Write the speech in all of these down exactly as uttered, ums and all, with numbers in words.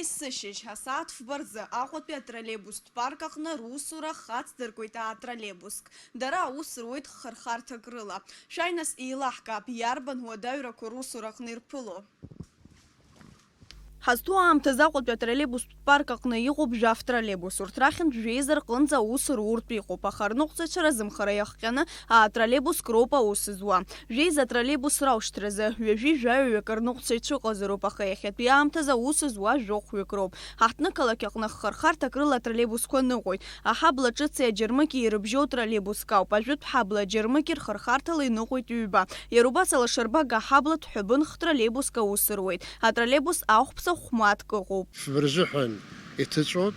Есышьыжь, асааҭ фба рзы Аҟәатәи атроллейбустә парк аҟны русура хацдыркуеит аатроллейбуск. Дара аус руеит хырхарҭак рыла. Шәааи нас еилаҳкаап, иарбан уадаҩрақәа русураҟны ирԥыло? Ҳазҭоу аамҭазы Аҟәатәи атроллейбустә парк аҟны иҟоуп жәаф троллейбус. Урҭ рахьынтә жәеиза рҟынӡа аус руртә иҟоуп, аха рныҟәцаҩцәа разымхара иахҟьаны аа троллейбуск роуп аус зуа. Жәеиза атроллейбус раушьҭразы ҩажәи жәаҩаҩык рныҟәцаҩцәа ыҟазароуп, аха иахьатәи аамҭазы аус зуа жәохәҩык роуп. Ҳаҳҭнықалақь аҟны хырхарҭак рыла атроллейбусқәа ныҟәоит. Аҳабла ҿыци аџьармыкьеи ирыбжьоу троллейбуск ауп. Ажәытә ҳабла аџьармыкьа рхырхарҭала иныҟәоит ҩба. Иара убас алашарбага аҳаблатә ҳәабынх троллейбуск аус руеит. Атроллейбус ахәԥса хә-мааҭк ыҟоуп. Фба рзыҳәан иҭыҵәоит.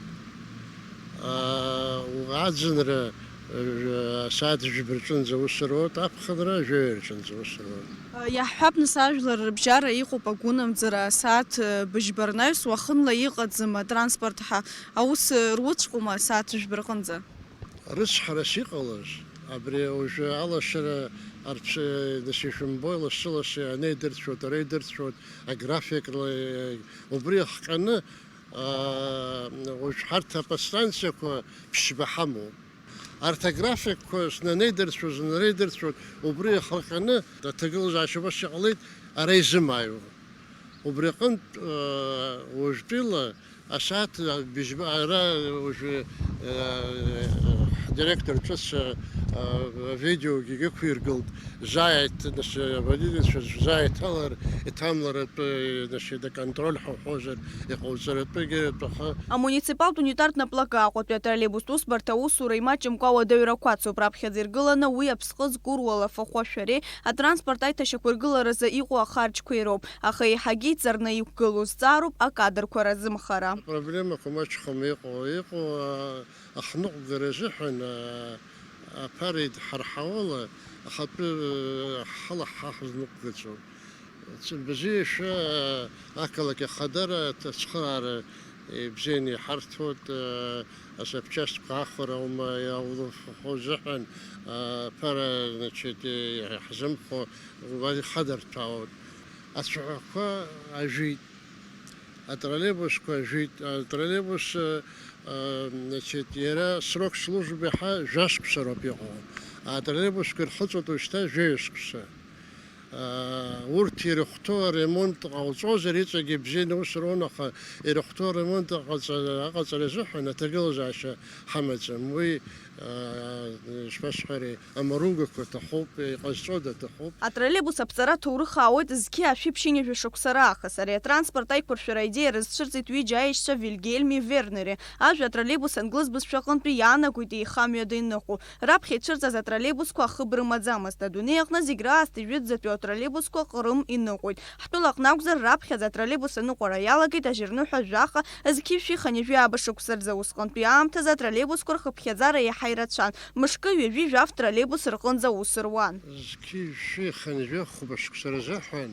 Аа, аӡынра, э, асааҭ жәба рҿынӡа аус руеит, аԥхынра жәаҩа рҿынӡа аус руеит. Иаҳҳәап, нас, ажәлар рыбжьара иҟоуп агәынамӡара, асааҭ, э, быжьба рнаҩс, уахынла иҟаӡам атранспорт ҳа-, аус, э, руҵәҟьоума асааҭ жәба рҟынӡа? Рыцҳарас иҟалаз, абри уажәы алашара арцәы, нас, ишәымбои, лассы-лассы анеидырцәоит, ара идырцәоит, аграфикла, э, убри иахҟьаны, аа, уажә ҳарҭ аподстанциақәа ԥшьба ҳамоуп. Арҭ аграфикқәа знанеидырцәоз, нанеидырцәоз, убри иахҟьаны аҭагылазаашьа убас иҟалеит, ара изымааиуа. Убри аҟынтә, э, уажәтәила асааҭ быжьба ара уажәы, э, ҳдиректор ҿыц, э, авидеогьы иқәиргылт, заа иҭ-, нас, аводительцәа заа иҭалар, иҭамлар атәы, нас, идаконтроль ҳәа уҳәозар, иҟауҵар атәы егьырҭ аха. Амуниципалтә унитартә наплакы Аҟәатәи атроллейбустә усбарҭа аусура имаҷымкәа ауадаҩрақәа ацуп, раԥхьаӡа иргыланы уи аԥсҟы зкур уалафахәы ашәареи атранспорт аиҭашьақәыргыларазы иҟоу ахарџьқәеи роуп, аха еиҳагьы иҵарны иқәгылоу зҵаароуп акадрқәа разымхара. Апроблемақәа маҷхом иҟоу, иҟоу, а, ахныҟәгара азыҳәан, а, аԥара идҳарҳауала ахатәы, а, ҳала ҳа ҳазныҟәгаӡом. Ц-, бзиа ишәа, а, ақалақь ахадара ацхыраара ибзианы иҳарҭоит, а, асапчастқәа ахәара аума, иаулыфахо азыҳәан, а, аԥара, значит, иҳзымхо уа ихадырҭәаауеит. Ацәаҳәақәа ажәит. Атроллейбусқәа жәит. Атроллейбус, э, э, значит, иара срок службы ҳәа жәа-шықәса роуп иҟоу. Атроллейбусқәа ирхыҵуеит уажәшьҭа жәаҩа-шықәса. Э, урҭ ирыхәҭоу аремонт ҟауҵозар, иҵегьы ибзианы аус руан, аха ирыхәҭоу аремонт аҟаҵа-, аҟаҵара азыҳәан аҭагылазаашьа ҳамаӡам. Уи, э, ишԥасҳәари, амаругақәа ҭахуп, иҟазҵода ҭахуп. Атроллейбус аԥҵара ҭоурых аауеит зқьи ашәи ԥшьынҩажәа шықәса раахыс. Ари атранспорт аиқәыршәара аидеиа рызцәырҵит ҩыџьа аишьцәа Вильгельми Вернери. Ажәа атроллейбус англыз бызшәа аҟынтәи иаанагоит еихамҩада иныҟәо. Раԥхьа ицәырҵыз атроллейбусқәа ахыб рымаӡамызт. Адунеи аҟны зегь раасҭа ижәытәӡатәи атроллейбусқәа Ҟрым иныҟәоит. Ҳтәылаҟны акәзар, раԥхьаӡа атроллейбус аныҟәара иалагеит ажьырныҳәа жәаха, зқьи шәи хынҩажәи ааба шықәса рзы. Усҟантәи аамҭазы атроллейбусқәа рхыԥхьаӡара иаҳа ирацәан. Мышкы ҩажәи жәаф троллейбус рҟынӡа аус руан. Зқьи жәшәи хынҩажәи хәба шықәса рзыҳәан,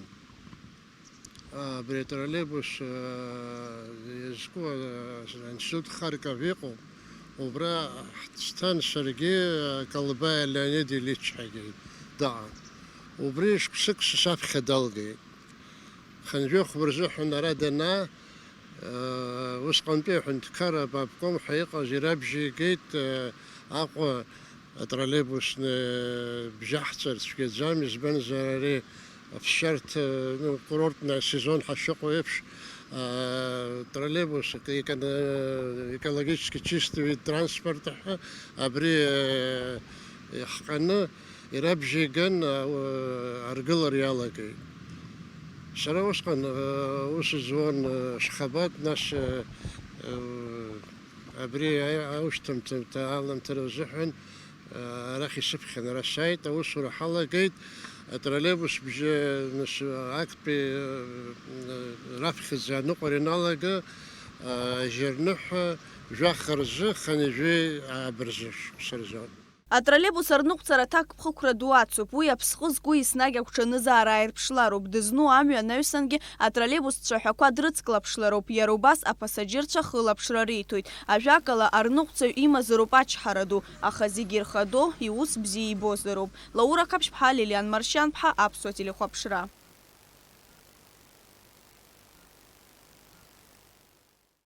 а, абри атроллейбус, а, иазку, а, аинститут Харьков иҟоуп. Убра ҳцҭан саргьы, а, Калбаиа Леонид Ильич ҳәагьы дыҟан. Убри шықәсык саԥхьа далгеит. Хынҩажәи хәба рзыҳәан ара данаа, э, усҟантәи аҳәынҭқарра абаабком ҳәа иҟаз ирабжьигеит, э, Аҟәа атроллейбусны бжьаҳҵар цәгьаӡам, избанзар ари аԥсшьарҭа, ну, курортный сезон ҳашыҟоу еиԥш, э, троллейбус эко-, эко-, экологически чистый вид транспорта ҳәа абри, э, иахҟьаны, ирабжьиган, а, аргылара иалагеит. Сара усҟан, а, ус зуан, а, шхабат, нас, а, а, абри аи-, аушьҭымҭа аламҭара азыҳәан, а, арахь исыԥхьан, ара сааит, аусура ҳалагеит, атроллейбус бжьы, нас, актәи, а, раԥхьаӡа аныҟәара иналага, а, ажьырныҳәа жәаха рзы, хынҩажәи ааба рзы шықәса рзы. Атроллейбус арныҟәцара аҭакԥхықәра ду ацуп, уи аԥсҟы зку еснагь агәҽанызаара ааирԥшлароуп, дызну амҩа анаҩсангьы атроллейбус цәаҳәақәа дрыцклаԥшлароуп, иара убас апасаџьырцәа хылаԥшра риҭоит. Ажәакала, арныҟәцаҩ имазароуп ачҳара ду, аха зегьы ирхадоу иус бзиа ибозароуп. Лаура Қаԥшьԥҳа, Лилиан Маршьанԥҳа, Аԥсуа телехәаԥшра.